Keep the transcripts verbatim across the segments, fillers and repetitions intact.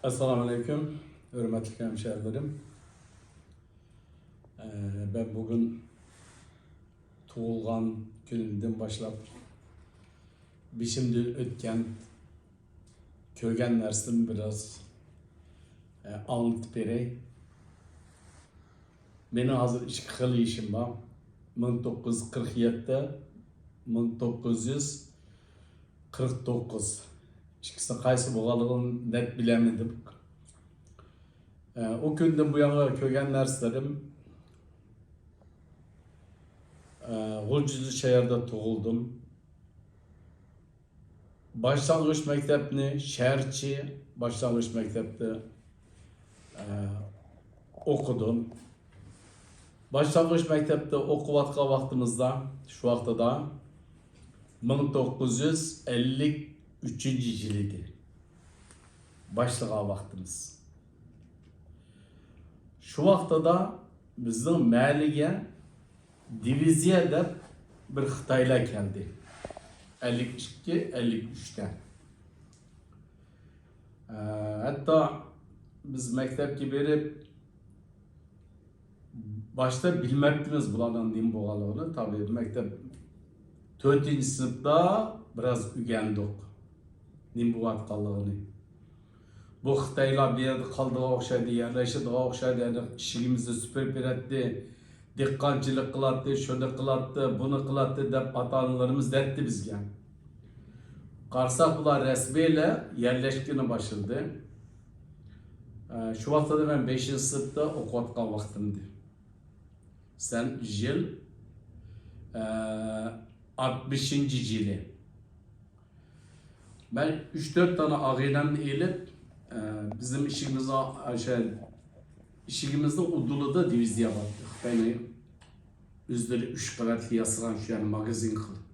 ئەسسالامۇ ئەلەيكۇم، ھۆرمەتلىك ھەمشەھىرىلىرىم. ئە، مەن بۈگۈن تۇغۇلغان كۈنۈمدىن باشلاپ بېشىمدىن ئۆتكەن، كۆرگەن نەرسىلىرىمنى بىراز، ئە، ئاڭلىتىپ بېرەي. مېنىڭ ھازىر ئىككى خىل يېشىم بار. مىڭ توققۇز يۈز قىرىق يەتتە، مىڭ توققۇز يۈز قىرىق توققۇز. ئىككىسى قايسى بولغانلىقىنى نەت بىلەلمىدىم. ئە، ئۇ كۈندىن بۇيانغا كۆرگەن نەرسىلىرىم، ئە، غۇلجا شەھىرىدە تۇغۇلدۇم. باشلانغۇچ مەكتەپنى شەھەر ئىچى باشلانغۇچ مەكتەپتە، ئە، ئوقۇدۇم. باشلانغۇچ مەكتەپتە ئوقۇۋاتقان ۋاقتىمىزدا، شۇ ۋاقتىدا مىڭ توققۇز يۈز ئەللىك ئۈچىنچى يىل ئىدى. باشلىغان ۋاقتىمىز. شۇ ۋاقتىدا بىزنىڭ مەھەللىگە دىۋىزىيە دەپ بىر خىتايلار كەلدى. ئەللىك ئىككى، ئەللىك ئۈچتە. ئە، ھەتتا بىز مەكتەپكە بېرىپ، باشتا بىلمەپتىمىز بۇلارنىڭ نېمە بولغانلىقىنى. تابىئىي، مەكتەپ تۆتىنچى سىنىپتا بىراز ئۆگەندۇق نېمە بولۇۋاتقانلىقىنى. بۇ خىتايلار بۇ يەردە قالىدىغان ئوخشايدۇ، يەرلىشىدىغان ئوخشايدۇ، يەنى ئىشىكىمىزنى سۈپۈرۈپ بېرەتتى، دېھقانچىلىق قىلاتتى، شۇنى قىلاتتى، بۇنى قىلاتتى دەپ ئاتا-ئانىلىرىمىز دەيتتى بىزگە. قارىساق، بۇلار رەسمىيلا يەرلەشكىنى باشلىدى. ئە، شۇ ۋاقىتتا مەن بەشىنچى سىنىپتا ئوقۇۋاتقان ۋاقتىمدى. سەن يىل، ئە، ئاتمىشىنچى يىلى. مەن ئۈچ تۆت دانە ئاغىنەمنى ئېلىپ، ئە، بىزنىڭ ئىشىكىمىزنىڭ، ئە، شۇ ئىشىكىمىزنىڭ ئۇدۇلىدا دىۋىزىيە بار. خىتاينىڭ ئۆزلىرى ئۈچ قەۋەتلىك ياسىغان شۇ يەرنى ماگازىن قىلىپ.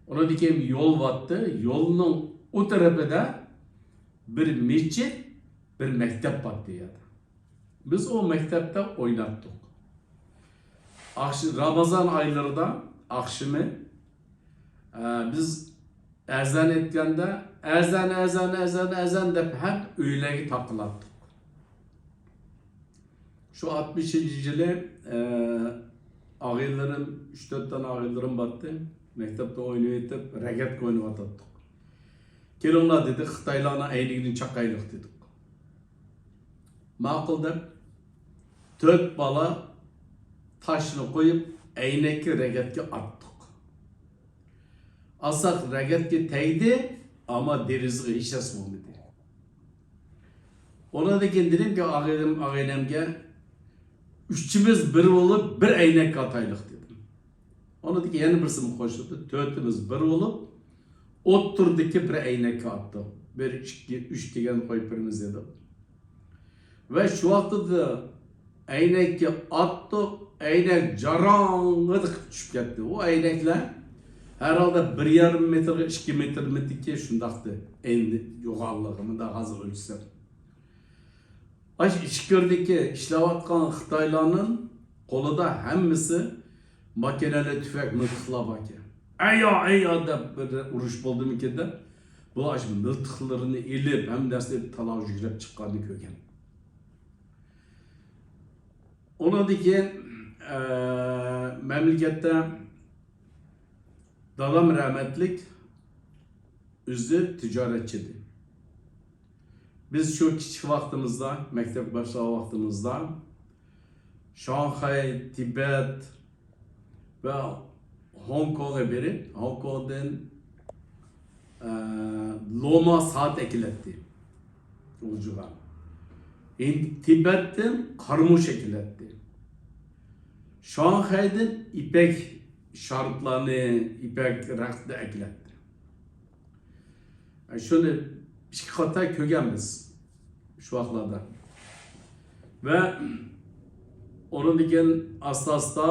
ئۇنىڭدىن كېيىن يول بارتتى. يولنىڭ ئۇ تەرىپىدە بىر مىچىت، بىر مەكتەپ بارتتى يەردە. بىز ئۇ مەكتەپتە ئويناتتۇق. ئاخش-، رامازان ئايلىرىدا ئاخشىمى، ئە، بىز ئەزان ئېيتكەندە، «ئەزان، ئەزان، ئەزان، ئەزان» دەپ ھەم ئۆيلەرگە تارقىلاتتۇق. شۇ ئاتمىشىنچى يىلى، ئە، ئاغىنىلىرىم، ئۈچ تۆت دانە ئاغىنىلىرىم بارتتى. مەكتەپتە ئوينىۋېتىپ، رەگەتكە ئوينىۋاتاتتۇق. «كېلىڭلار» دېدى، «خىتايلارنىڭ ئەينىكىنى چاقايلىق» دېدۇق. ماقۇل دەپ، تۆت بالا تاشنى قويۇپ، ئەينەككە، رەگەتكە ئاتتۇق. ئاتساق، رەگەتكە تەگدى، ئەمما دېرىزىگە ھېچ نەرسە بولمىدى. ئۇنىڭدىن كېيىن دېدىمكى، ئاغىنەم، ئاغىنەمگە، «ئۈچىمىز بىر بولۇپ، بىر ئەينەككە ئاتايلىق» دېدىم. ئۇنىڭدىن كېيىن يەنە بىرسىمۇ قوشۇلدى. تۆتىمىز بىر بولۇپ، ئوتتۇرىدىكى بىر ئەينەككە ئاتتۇق. بىر، ئىككى، ئۈچ دېگەن قويۇپ بېرىمىز دېدۇق. ۋە شۇ ۋاقتىدا ئەينەككە ئاتتۇق، ئەينەك جاراڭغىدە قىلىپ چۈشۈپ كەتتى. ئۇ ئەينەكلەر ھەر ھالدا بىر يېرىم مېتىرغا، ئىككى مېتىرمىدىكى شۇنداقتى. ئەينى يوغانلىقى، مۇنداق ھازىر ئۆلچىسەم. ئاشۇ ئىچكىرىدىكى ئىشلەۋاتقان خىتايلارنىڭ قولىدا ھەممىسى ماكىنىلىك تۈپەك، مىلتىقلار باركەن. «ئەييا، ئەييا» دەپ بىر ئۇرۇش بولدىمىكىن دەپ، بۇلار ئاشۇ مىلتىقلىرىنى ئېلىپ، ھەممە نەرسىنى تالاغا يۈگرەپ چىققاننى كۆرگەن. ئۇنىڭدىن كېيىن، ئە، مەملىكەتتە دادام رەھمەتلىك ئۆزى تىجارەتچى ئىدى. بىز شۇ كىچىك ۋاقتىمىزدا، مەكتەپ باشلىغان ۋاقتىمىزدا شاڭخەي، تىبەت ۋە ھوڭكوڭغا بېرىپ، ھوڭكوڭدىن، ئە، لوما سائەت ئەكېلەتتى غۇلجىغا. ھىند، تىبەتتىن قارىمۇچ ئەكېلەتتى. شاڭخەيدىن يىپەك شاربىلارنى، يىپەك رەختىنى ئەكېلەتتى. شۇنى ئىككى قاتا كۆرگەنمىز شۇ ۋاقىتلاردا. ۋە ئۇنىڭدىن كېيىن ئاستا-ئاستا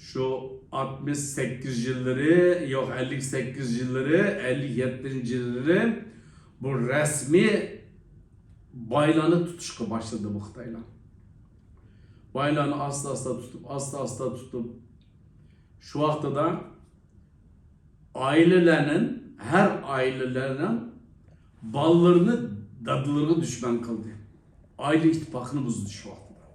شۇ ئاتمىش سەككىز يىللىرى، يوق، ئەللىك سەككىز يىللىرى، ئەللىك يەتتىنچى يىللىرى بۇ رەسمىي بايلارنى تۇتۇشقا باشلىدى بۇ خىتايلار. بايلارنى ئاستا-ئاستا تۇتۇپ، ئاستا-ئاستا تۇتۇپ، شۇ ۋاقتىدا ئائىلىلەرنىڭ ھەر ئائىلىلەرنىڭ بالىلىرىنى دادىلىرىغا دۈشمەن قىلدى. ئائىلە ئىتتىپاقىنى بۇزدى شۇ ۋاقىتتا.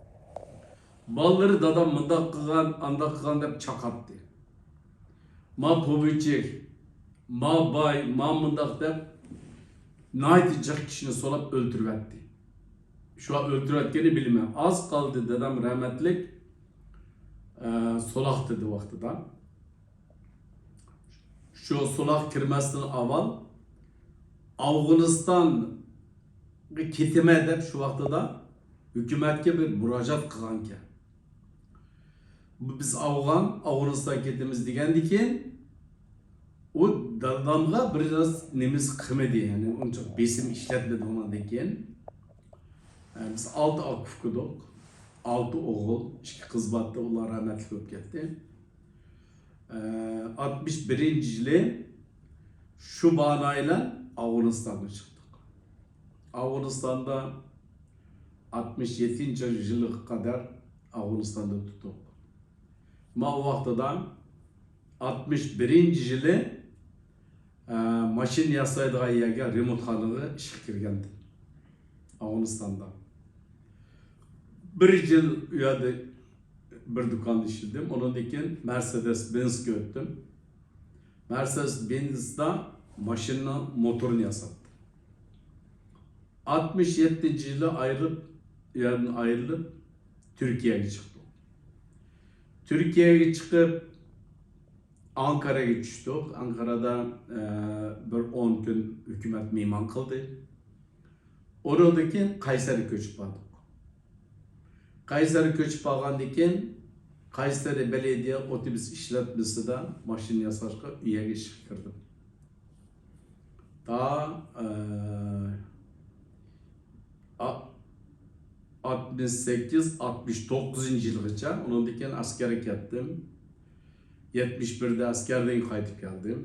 بالىلىرى دادام مۇنداق قىلغان، ئانداق قىلغان دەپ چاقاتتى. ما پوبىچىك، ما باي، ما مۇنداق دەپ ناھايىتى جىق كىشىنى سولاپ ئۆلتۈرۈۋەتتى. شۇ ئۆلتۈرۈۋەتكىنىنى بىلىمەن. ئاز قالدى دادام رەھمەتلىك، ئە، سولاق دېدى ۋاقتىدا. شۇ سولاق كىرمەستىن ئاۋۋال ئافغانىستانغا كېتىمەن دەپ شۇ ۋاقتىدا ھۆكۈمەتكە بىر مۇراجىئەت قىلغانىكەن. بۇ بىز ئافغان، ئافغانىستانغا كېتىمىز دېگەندىن كېيىن، ئۇ دادامغا بىر نەرسە نېمىسى قىلمىدى، يەنى ئۇنچە بېسىم ئىشلەتمىدى ئۇنىڭدىن كېيىن. ئە، بىز ئالتە ئاكا ئۇكا ئىدۇق. ئالتە ئوغۇل، ئىككى قىز بارتى، ئۇلار رەھمەتلىك بولۇپ كەتتى. ئە، ئاتمىش بىرىنچى يىلى شۇ بانا بىلەن ئافغانىستانغا چىقتۇق. ئافغانىستاندا ئاتمىش يەتتىنچى يىلغا قەدەر ئافغانىستاندا تۇتۇق. ما ئۇ ۋاقتىدا ئاتمىش بىرىنچى يىلى، ئە، ماشىنا ياسايدىغان يەرگە، رېمونتخانىغا ئىشقا كىرگەنتىم. ئافغانىستاندا. بىر يىل ئۇ يەردە بىر دۇكاندا ئىشلىدىم. ئۇنىڭدىن كېيىن مەرسېدېس بېنزغا ئۆتتۈم. مەرسېدېس بېنزدا ماشىنىنىڭ موتورىنى ياساتتىم. ئاتمىش يەتتىنچى يىلى ئايرىلىپ، ئۇ يەردىن ئايرىلىپ، تۈركىيەگە چىقتۇق. تۈركىيەگە چىقىپ، ئانقەرەگە چۈشتۇق. ئانقەرەدە، ئە، بىر ئون كۈن ھۆكۈمەت مېھمان قىلدى. ئۇنىڭدىن كېيىن قەيسەرگە كۆچۈپ باردۇق. قەيسەرگە كۆچۈپ بارغاندىن كېيىن، قەيسەر بەلەدىيە ئوتوبۇس ئىشلەتمىسىدە ماشىنا ياساشقا ئۇ يەرگە ئىشقا كىردىم. تا، ئە، ئا-، ئاتمىش سەككىز، ئاتمىش توققۇزىنچى يىلغىچە، ئۇنىڭدىن كېيىن ئەسكەرگە كەتتىم. يەتمىش بىردە ئەسكەردىن قايتىپ كەلدىم.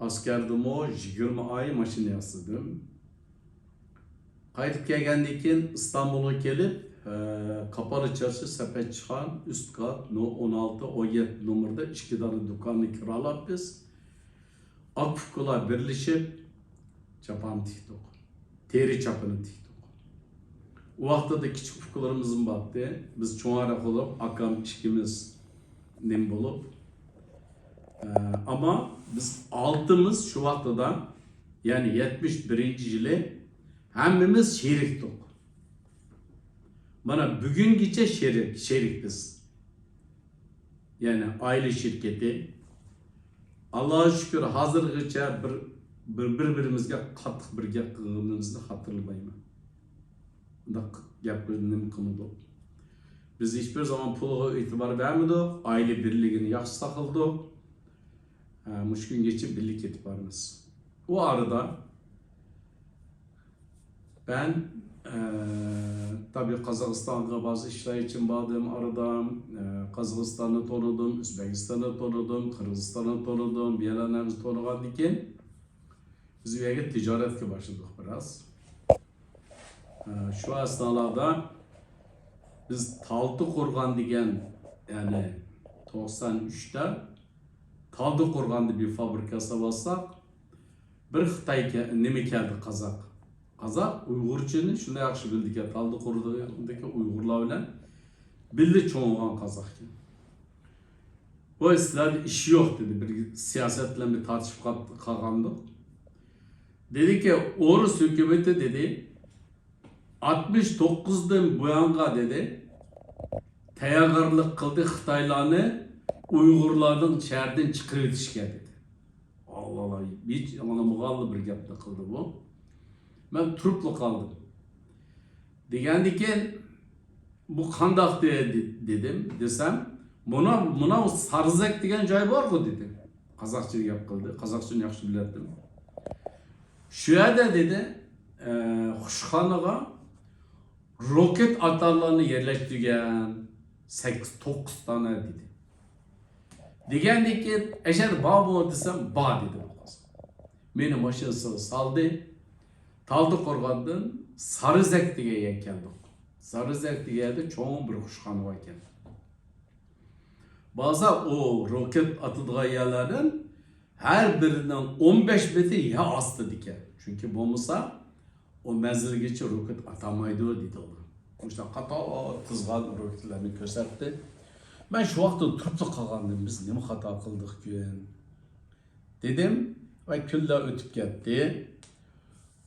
ئەسكەردىمۇ يىگىرمە ئاي ماشىنا ياسىدىم. قايتىپ كەلگەندىن كېيىن ئىستانبۇلغا كېلىپ، ئە، قاپالى چارشى، سەپەتچىخان، ئۈست قات، نو-، ئون ئالتە، ئون يەتتە نومۇردا ئىككى دانە دۇكاننى كىرالاپ بىز ئاكا ئۇكىلار بىرلىشىپ چاپان تىكتۇق. تېرە چاپىنى تىكتۇق. ئۇ ۋاقتىدا كىچىك ئۇكىلىرىمىزمۇ بارتى. بىز چوڭراق بولۇپ، ئاكام ئىككىمىز نېمە بولۇپ، ئە، ئەمما بىز ئالتىمىز شۇ ۋاقتىدا، يەنى يەتمىش بىرىنچى يىلى ھەممىمىز شېرىكتۇق. مانا بۈگۈنگىچە شېرىك، شېرىك بىز. يەنى ئائىلە شىركىتى. ئاللاغا شۈكۈر، ھازىرغىچە بىر، بىر، بىر-بىرىمىزگە قاتتىق بىر گەپ قىلغىنىمىزنى خاتىرىلىمايمەن. ئۇنداق گەپ قىلىپ نېمە قىلمىدۇق. بىز ھېچبىر زامان پۇلغا ئېتىبار بەرمىدۇق، ئائىلە بىرلىكىنى ياخشى ساقلىدۇق. ھە، مۇشۇ كۈنگىچە بىللە كېتىپ بارىمىز. ئۇ ئارىدا مەن، ئە، تابىئىي قازاقىستانغا بەزى ئىشلار ئۈچۈن باردىم ئارىدا. ئە، قازاقىستاننى تونۇدۇم، ئۆزبېكىستاننى تونۇدۇم، قىرغىزىستاننى تونۇدۇم، بىيەلەنەرنى تونۇغاندىن كېيىن، بىز ئۇ يەرگە تىجارەتكە باشلىدۇق بىراز. ئە، شۇ ئەسنالاردا بىز تالدى قورغان دېگەن، يەنى توقسان ئۈچتە تالدى قورغاندا بىر فابرىكا سالىۋالساق، بىر خىتاي كە-، نېمە كەلدى، قازاق. قازاق ئۇيغۇرچىنى شۇنداق ياخشى بىلىدىكەن، تالدى قورۇيدىكەن ئۇيغۇرلار بىلەن بىللە چوڭىغان قازاقكەن. ۋاي، سىلەردە ئىش يوق دېدى، بىر سىياسەت بىلەن بىر تارتىشىپ قال-، قالغانىدۇق. دېدىكى، ئورۇس ھۆكۈمىتى دېدى، ئاتمىش توققۇزدىن بۇيانغا دېدى، تەييارلىق قىلدى خىتايلارنى ئۇيغۇرلارنىڭ شەھەردىن چىقىرىۋېتىشكە دېدى. ئاللا ئاللا، ھېچ ئاڭلىمىغانلا بىر گەپنى قىلدى بۇ. مەن تۇرۇپلا قالدىم. دېگەندىكىن، بۇ قانداق دېدى دېدىم، دېسەم، مانا، مانا سارزەك دېگەن جاي بارغۇ دېدى. قازاقچە گەپ قىلدى، قازاقچىنى ياخشى بىلەتتىم. شۇ يەردە دېدى، ئە، خۇشخانىغا روكېت ئاتارلارنى يەرلەشتۈرگەن سەككىز، توققۇز دانە دېدى. دېگەندىكىن، ئەشەر بارمۇ دېسەم، بار دېدى بۇ قىز. مېنى ماشىنىسىغا سالدى. تالدى قورغاندىن سارىزەك دېگەن يەرگە كەلدۇق. سارىزەك دېگەن يەردە چوڭ بىر خۇشخانا بار ئىكەن. بارسا ئۇ روكېت ئاتىدىغان يەرلەردىن ھەر بىرىنىڭ ئون بەش بېتى يەر ئاستىدىكەن. چۈنكى بولمىسا، ئۇ مەنزىلگىچە روكېت ئاتالمايدۇ، دېدى ئۇلار. مۇشۇنداق قاتتىق تىزغان روكېتلارنى كۆرسەتتى. مەن شۇ ۋاقىتتا تۇرۇپلا قالغانىدىم، بىز نېمە خاتا قىلدىقكىن؟ دېدىم ۋە كۈنلەر ئۆتۈپ كەتتى.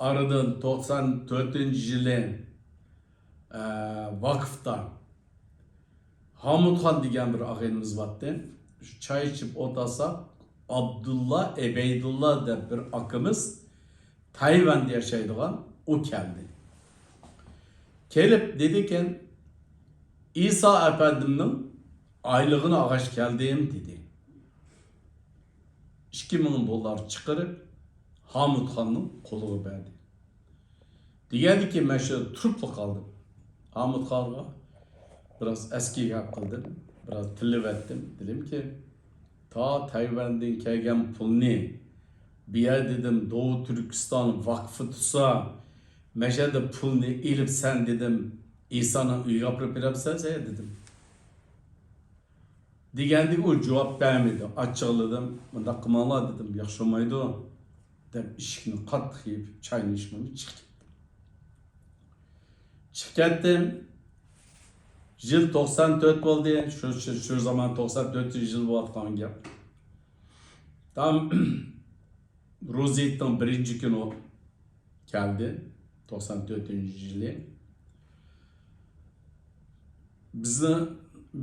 ئارىدىن توقسان تۆتىنچى يىلى، ئە، ۋاقىفتا ھامۇتخان دېگەن بىر ئاغىنىمىز بارتتى. شۇ چاي ئىچىپ ئولتۇرساق، ئابدۇللا، ئەبەيدۇللا دەپ بىر ئاكىمىز، تايۋاندا ياشايدىغان، ئۇ كەلدى. كېلىپ دېدىكەن، ئىسا ئەپەندىمنىڭ ئايلىقىنى ئالغاچ كەلدىم، دېدى. ئىككى مىڭ دوللار چىقىرىپ، ھامۇتخاننىڭ قولىغا بەردى. دېگەندىكىن مەن شۇ تۇرۇپلا قالدىم. ھامۇتخانغا بىراز ئەسكى گەپ قىلدىم، بىراز تىللىۋەتتىم. دېدىمكى، تا تەيۋەندىن كەلگەن پۇلنى بۇ يەر، دېدىم، دوۋا تۈركىستان ۋاقفى تۇرسا، مەشەدە پۇلنى ئېلىپ سەن، دېدىم، ئىسانىڭ ئۆيىگە ئاپىرىپ بېرەمسەن سەن، دېدىم. دېگەندىكىن ئۇ جاۋاب بەرمىدى. ئاچچىقلىدىم. مۇنداق قىلماڭلار، دېدىم، ياخشى بولمايدۇ، دەپ ئىشىكنى قاتتىق يېپىپ، چاينى ئىچمەي چىقىپ كەتتىم. چىقىپ كەتتىم. يىل توقسان تۆت بولدى. شۇ، شۇ، شۇ زامان توقسان تۆتىنچى يىل بولۇۋاتقان گەپ. تام روزا ھېيتنىڭ بىرىنچى كۈنى ئۇ كەلدى، توقسان تۆتىنچى يىلى. بىزنى،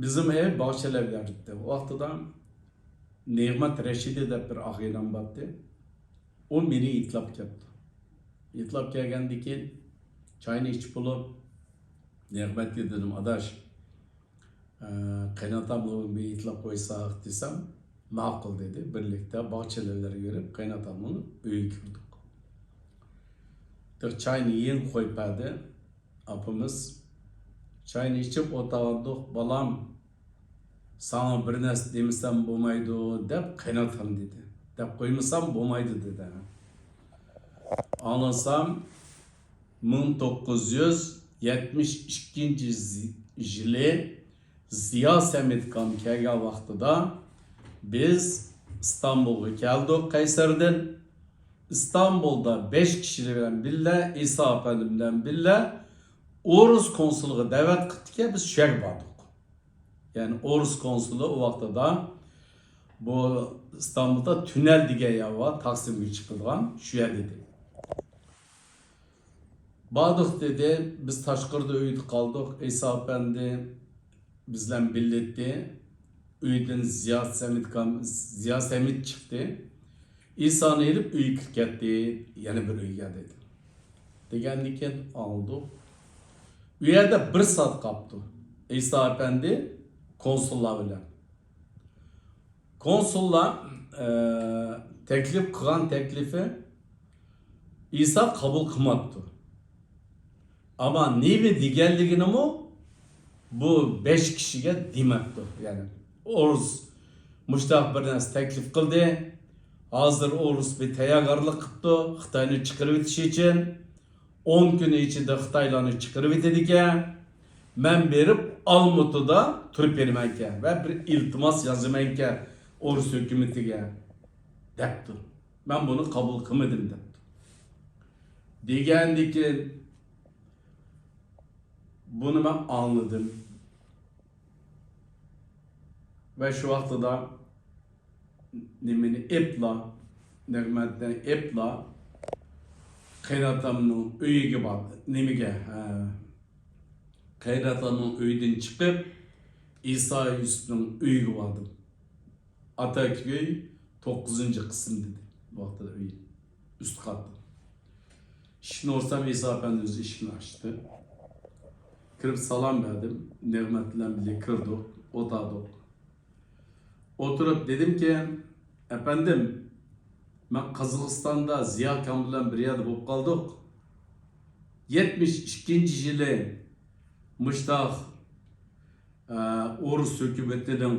بىزنى ئەپ باغچىلارغا ئەكىردى. ئۇ ۋاقتىدا نېمەت رەشىدى دەپ بىر ئاغىنەم بارتتى. ئۇ مېنى ئېيتلاپ كەپتۇ. ئېيتلاپ كەلگەندىكىن چاينى ئىچىپ بولۇپ، نېمەتكە دېدىم، ئاداش، ئە، قېيىنئاتامنى بىر ئېيتلاپ قويساق دېسەم، ماقۇل دېدى. بىرلىكتە باغچىلارغا يۈرۈپ، قېيىنئاتامنىڭ ئۆيىگە كىردۇق. چاينى يېڭى قويۇپ بەردى ئاپىمىز. چاينى ئىچىپ ئولتۇرغاندۇق، بالام، ساڭا بىر نەرسە دېمىسەم بولمايدۇ، دەپ قېيىنئاتام دېدى. دەپ قويمىسام بولمايدۇ، دېدى. ئاڭلىسام، مىڭ توققۇز يۈز يەتمىش ئىككىنچى يىلى زىيا سەمەتكام كەلگەن ۋاقتىدا بىز ئىستانبۇلغا كەلدۇق قەيسەردىن. ئىستانبۇلدا بەش كىشى بىلەن بىللە، ئىسا ئەپەندىم بىلەن بىللە ئورۇس كونسۇلىغا دەۋەت قىپتىكەن، بىز شۇ يەرگە باردۇق. يەنى ئورۇس كونسۇلى ئۇ ۋاقتىدا بۇ ئىستانبۇلدا تۈنەل دېگەن يەر بار، تاقسىمگە چىقىدىغان، شۇ يەردە ئىدى. باردۇق دېدى، بىز تاشقىرىدا ئۆيدە قالدۇق. ئىسا ئەپەندى بىز بىلەن بىللە ئىدى. ئۆيدىن زىيا سەمەت، زىيا سەمەت چىقتى. ئىسانى ئېلىپ ئۆيگە كىرىپ كەتتى. يەنە بىر ئۆيگە دېدى. دېگەندىكىن ئاڭلىدۇق. ئۇ يەردە بىر سائەت قاپتۇ. ئىسا ئەپەندى كونسۇللار بىلەن. كونسۇللار، ئە، تەكلىپ قىلغان تەكلىپى ئىسا قوبۇل قىلماپتۇ. ئەمما نېمە دېگەنلىكىنىمۇ بۇ بەش كىشىگە دېمەپتۇ. يەنى ئورۇس مۇشتاق بىر نەرسە تەكلىپ قىلدى. ھازىر ئورۇس بىر تەييارگارلىق قىپتۇ، خىتاينى چىقىرىۋېتىش ئۈچۈن. ئون كۈن ئىچىدە خىتايلارنى چىقىرىۋېتىدىكەن. مەن بېرىپ ئالمۇتىدا تۇرۇپ بېرىمەنكەن ۋە بىر ئىلتىماس يازىمەنكەن ئورۇس ھۆكۈمىتىگە، دەپتۇ. مەن بۇنى قوبۇل قىلمىدىم، دەپتۇ. دېگەندىكىن بۇنى مەن ئاڭلىدىم. ۋە شۇ ۋاقتىدا نېمىنى ئېپلا، نېمەتنى ئېپلا، قېيىنئاتامنىڭ ئۆيىگە باردى. نېمىگە؟ ھە. قېيىنئاتامنىڭ ئۆيىدىن چىقىپ، ئىسا يۈسۈپنىڭ ئۆيىگە باردىم. ئاتاكى ئۆي، توققۇزىنچى قىسىم دېدى. بۇ ۋاقتىدا ئۆي ئۈست قات. ئىشىكنى ئۇرسام، ئىسا ئەپەندى ئۆزى ئىشىكنى ئاچتى. كىرىپ سالام بەردىم. نېمەت بىلەن بىللە كىردۇق، ئولتۇردۇق. ئولتۇرۇپ دېدىمكى، ئەپەندىم، مەن قازاقىستاندا زىيا ئاكام بىلەن بىر يەردە بولۇپ قالدۇق. يەتمىش ئىككىنچى يىلى مۇشتاق، ئە، ئورۇس ھۆكۈمىتىنىڭ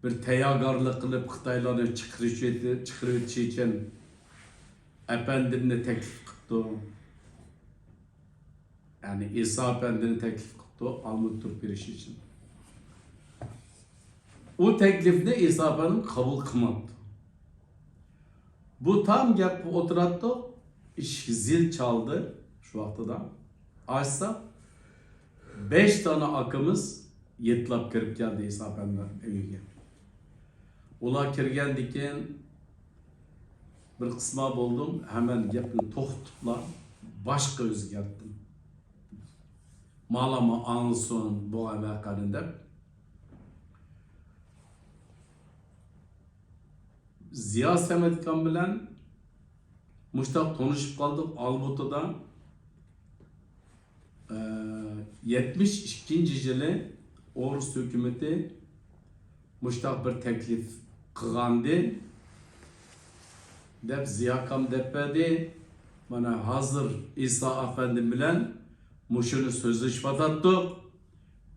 بىر تەييارگارلىق قىلىپ، خىتايلارنى چىقىرىش، چىقىرىۋېتىش ئۈچۈن ئەپەندىمنى تەكلىپ قىپتۇ. يەنى ئىسا ئەپەندىنى تەكلىپ قىپتۇ، ئالمۇتىدا تۇرۇپ بېرىش ئۈچۈن. ئۇ تەكلىپنى ئىسا ئەپەندىم قوبۇل قىلماپتۇ. بۇ تام گەپ قىلىپ ئولتۇراتتۇق. ئىشىك زىل چالدى شۇ ۋاقتىدا. ئاچساق، بەش دانە ئاكىمىز يېتىلاپ كىرىپ كەلدى ئىسا ئەپەندىنىڭ ئۆيىگە. ئۇلار كىرگەندىن كېيىن بىر قىسما بولدۇم، ھەممە گەپنى توختىتىپلا باشقا ئۆزگەرتتىم. مالامۇ ئاڭلىسۇن بولغان ۋەقەنى دەپ. زىيا سەمەت ئاكام بىلەن مۇشتاق تونۇشۇپ قالدۇق ئالمۇتىدا. ئە، يەتمىش ئىككىنچى يىلى ئورۇس ھۆكۈمىتى مۇشتاق بىر تەكلىپ قىلغانىدى دەپ زىيا ئاكام دەپ بەردى. مانا ھازىر ئىسا ئەپەندى بىلەن مۇشۇنى سۆزلىشىۋاتاتتۇق.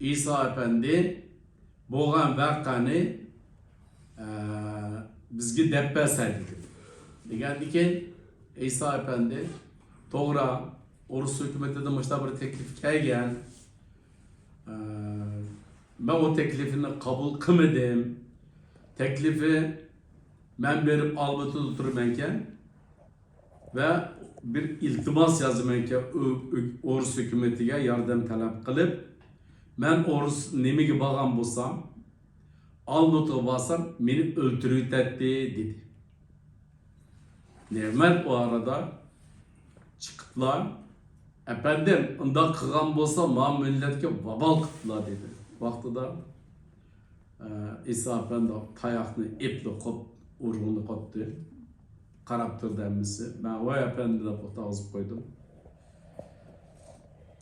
ئىسا ئەپەندى بولغان ۋەقەنى، ئە، بىزگە دەپ بەرسە دېدى. دېگەندىكىن ئىسا ئەپەندى، توغرا، ئورۇس ھۆكۈمىتىدىن مۇشۇنداق بىر تەكلىپ كەلگەن. ئە، مەن ئۇ تەكلىپنى قوبۇل قىلمىدىم. تەكلىپى مەن بېرىپ ئالمۇتىدا تۇرىمەنكەن ۋە بىر ئىلتىماس يازىمەنكەن ئۆ-، ئۆ-، ئورۇس ھۆكۈمىتىگە ياردەم تەلەپ قىلىپ، مەن ئورۇس نېمىگە بارغان بولسام، ئالمۇتىغا بارسام، مېنى ئۆلتۈرۈۋېتەتتى، دېدى. نېمەت ئۇ ئارىدا چىقىپلا، ئەپەندىم، ئۇنداق قىلغان بولسا، ما مىللەتكە ۋابال قىپلا، دېدى. ۋاقتىدا، ئە، ئىسا ئەپەندى تاياقنى ئېپلا قوپ، ئۇرغىنى قوپتى. قاراپ تۇردى ھەممىسى. مەن، ۋاي ئەپەندى، دەپ ئولتۇرغۇزۇپ قويدۇم.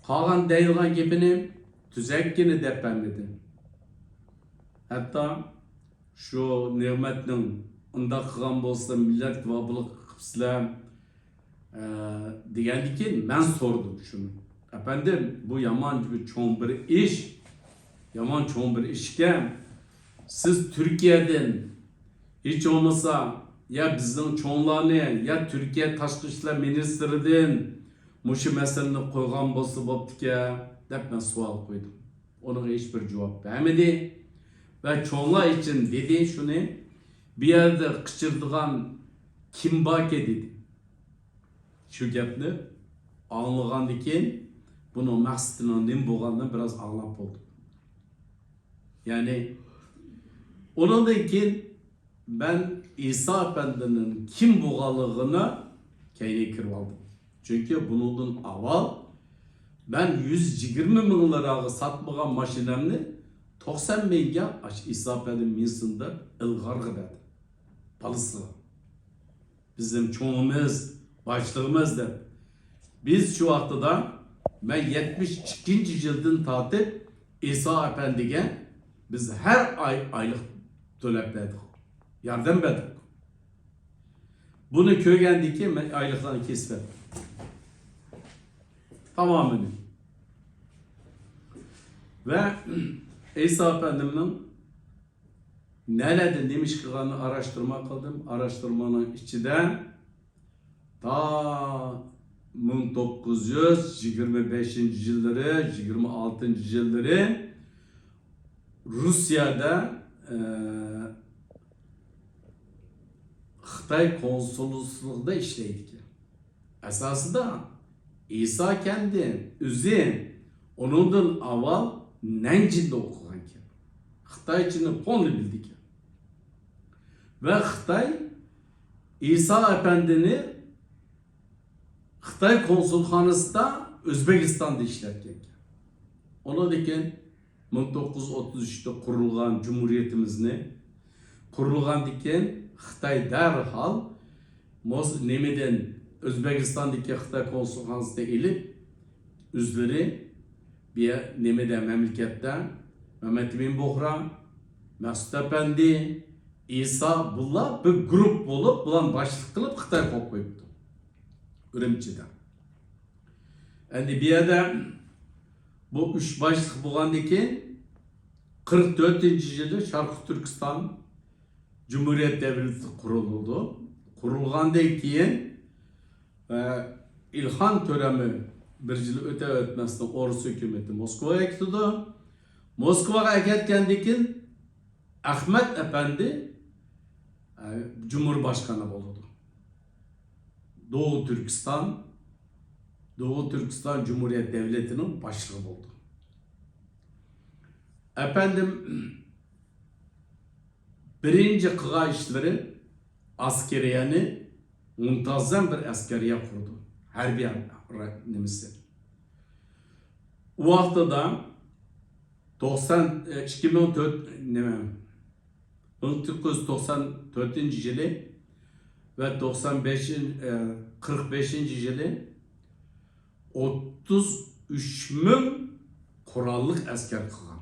قالغان دەيدىغان گېپىنى تۈزەككىنە دەپ بەرمىدى. ھەتتا شۇ نېمەتنىڭ ئۇنداق قىلغان بولسا، مىللەتكە ۋابال قىپسىلەر، ئە، دېگەندىكىن مەن سورىدىم شۇنى. ئەپەندىم، بۇ يامان بىر چوڭ بىر ئىش، يامان چوڭ بىر ئىش ئىكەن. سىز تۈركىيەدىن ھېچ بولمىسا يا بىزنىڭ چوڭلارنى، يا تۈركىيە تاشقى ئىشلار مىنىستىرىدىن مۇشۇ مەسىلىنى قويغان بولسا بوپتىكەن، دەپ مەن سوئال قويدۇم. ئۇنىڭغا ھېچ بىر جاۋاب بەرمىدى. ۋە چوڭلار ئىچىدىن دېدى شۇنى، بۇ يەردە قىچىرىدىغان كىم باركى، دېدى. شۇ گەپنى ئاڭلىغاندىن كېيىن بۇنىڭ مەقسىتىنىڭ نېمە بولغانلىقىنى بىراز ئاڭلاپ بولدۇم. يەنى ئۇنىڭدىن كېيىن مەن ئىسا ئەپەندىنىڭ كىم بولغانلىقىنى كەينىگە كىرىۋالدىم. چۈنكى بۇنىڭدىن ئاۋۋال مەن يۈز يىگىرمە مىڭ لىراغا ساتمىغان ماشىنامنى توقسان مىڭگە ئاشۇ ئىسا ئەپەندى مىنسۇن دەپ ئىلغارغا بەردىم. بالىسىغا. بىزنىڭ چوڭىمىز، باشلىقىمىز دەپ. بىز شۇ ۋاقتىدا، مەن يەتمىش ئىككىنچى يىلدىن تارتىپ ئىسا ئەپەندىگە بىز ھەر ئاي ئايلىق تۆلەپ بەردۇق. ياردەم بەردۇق. بۇنى كۆرگەندىن كېيىن مەن ئايلىقلارنى كېسىپ بەردىم. تامامىنى. ۋە ئىسا ئەپەندىمنىڭ نەلەردە نېمە ئىش قىلغاننى ئاراشتۇرما قىلدىم. ئاراشتۇرمىنىڭ ئىچىدە تا مىڭ توققۇز يۈز يىگىرمە بەشىنچى يىللىرى، يىگىرمە ئالتىنچى يىللىرى روسىيەدە، ئە، خىتاي كونسۇللۇقىدا ئىشلەيدىكەن. ئەساسىدا ئىسا ئەپەندى ئۆزى ئۇنىڭدىن ئاۋۋال نەنجىڭدە ئوقۇغانىكەن. خىتايچىنى پونى بىلىدىكەن. ۋە خىتاي ئىسا ئەپەندىنى خىتاي كونسۇلخانىسىدا ئۆزبېكىستاندا ئىشلەتكەنىكەن. ئۇنىڭدىن كېيىن مىڭ توققۇز يۈز ئوتتۇز ئۈچتە قۇرۇلغان جۇمھۇرىيىتىمىزنى قۇرۇلغاندىن كېيىن خىتاي دەرھال موس-، نېمىدىن، ئۆزبېكىستاندىكى خىتاي كونسۇلخانىسىنى ئېلىپ، ئۆزلىرى بۇ يە-، نېمىدە، مەملىكەتتە مەمەتئىمىن بۇغرا، مەسئۇت ئەپەندى، ئىسا، بۇلار بىر گۇرۇپ بولۇپ، بۇلارنى باشلىق قىلىپ خىتاي قويۇپ قويۇپتۇ ئۈرۈمچىدە. ئەمدى بۇ يەردە بۇ ئۈچ باشلىق بولغاندىن كېيىن، قىرىق تۆتىنچى يىلى شەرقىي تۈركىستان جۇمھۇرىيەت دەۋلىتى قۇرۇلىدۇ. قۇرۇلغاندىن كېيىن، ئە، ئىلھان تۆرەمى بىر يىل ئۆتەر ئۆتمەستىن ئورۇس ھۆكۈمىتى موسكۋاغا ئەكېتىدۇ. موسكۋاغا ئەكەتكەندىن كېيىن، ئەخمەت ئەپەندى، ئە، جۇمھۇر باشقانى بولىدۇ. دوغۇ تۈركىستان، دوغۇ تۈركىستان جۇمھۇرىيەت دەۋلىتىنىڭ باشلىقى بولدى. ئەپەندىم بىرىنچى قىلغان ئىشلىرى ئەسكەرىيەنى مۇنتەزەم بىر ئەسكەرىيە قۇردى. ھەربىي نېمىسى. ئۇ ۋاقتىدا توقسان، ئىككى مىڭ تۆت، نېمە، مىڭ توققۇز يۈز توقسان تۆتىنچى يىلى ۋە توقسان بەشىنچى، ئە، قىرىق بەشىنچى يىلى ئوتتۇز ئۈچ مىڭ قوراللىق ئەسكەر قىلغان.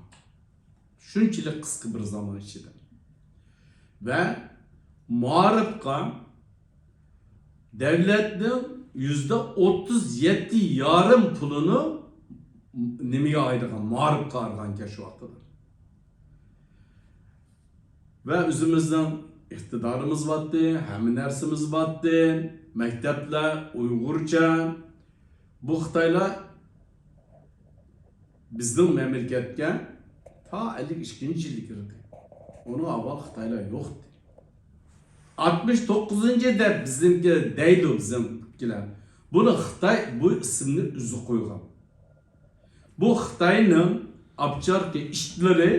شۇنچىلىك قىسقا بىر زامان ئىچىدە. ۋە مائارىپقا دەۋلەتنىڭ يۈزدە ئوتتۇز يەتتە يارىم پۇلىنى نېمىگە ئايرىغان، مائارىپقا ئايرىغانكەن شۇ ۋاقتىدا. ۋە ئۆزىمىزنىڭ ئىقتىدارىمىز بارتتى، ھەممە نەرسىمىز بارتتى، مەكتەپلەر ئۇيغۇرچە. بۇ خىتايلار بىزنىڭ مەملىكەتكە تا ئەللىك ئىككىنچى يىلى كىردى. ئۇنىڭ ئاۋۋال خىتايلار يوق ئىدى. ئاتمىش توققۇزىنچى دەپ بىزنىڭكى دەيدۇ بىزنىڭكىلەر. بۇنى خىتاي بۇ ئىسىمنى ئۆزى قويغان. بۇ خىتاينىڭ ئاپچاركا ئىتلىرى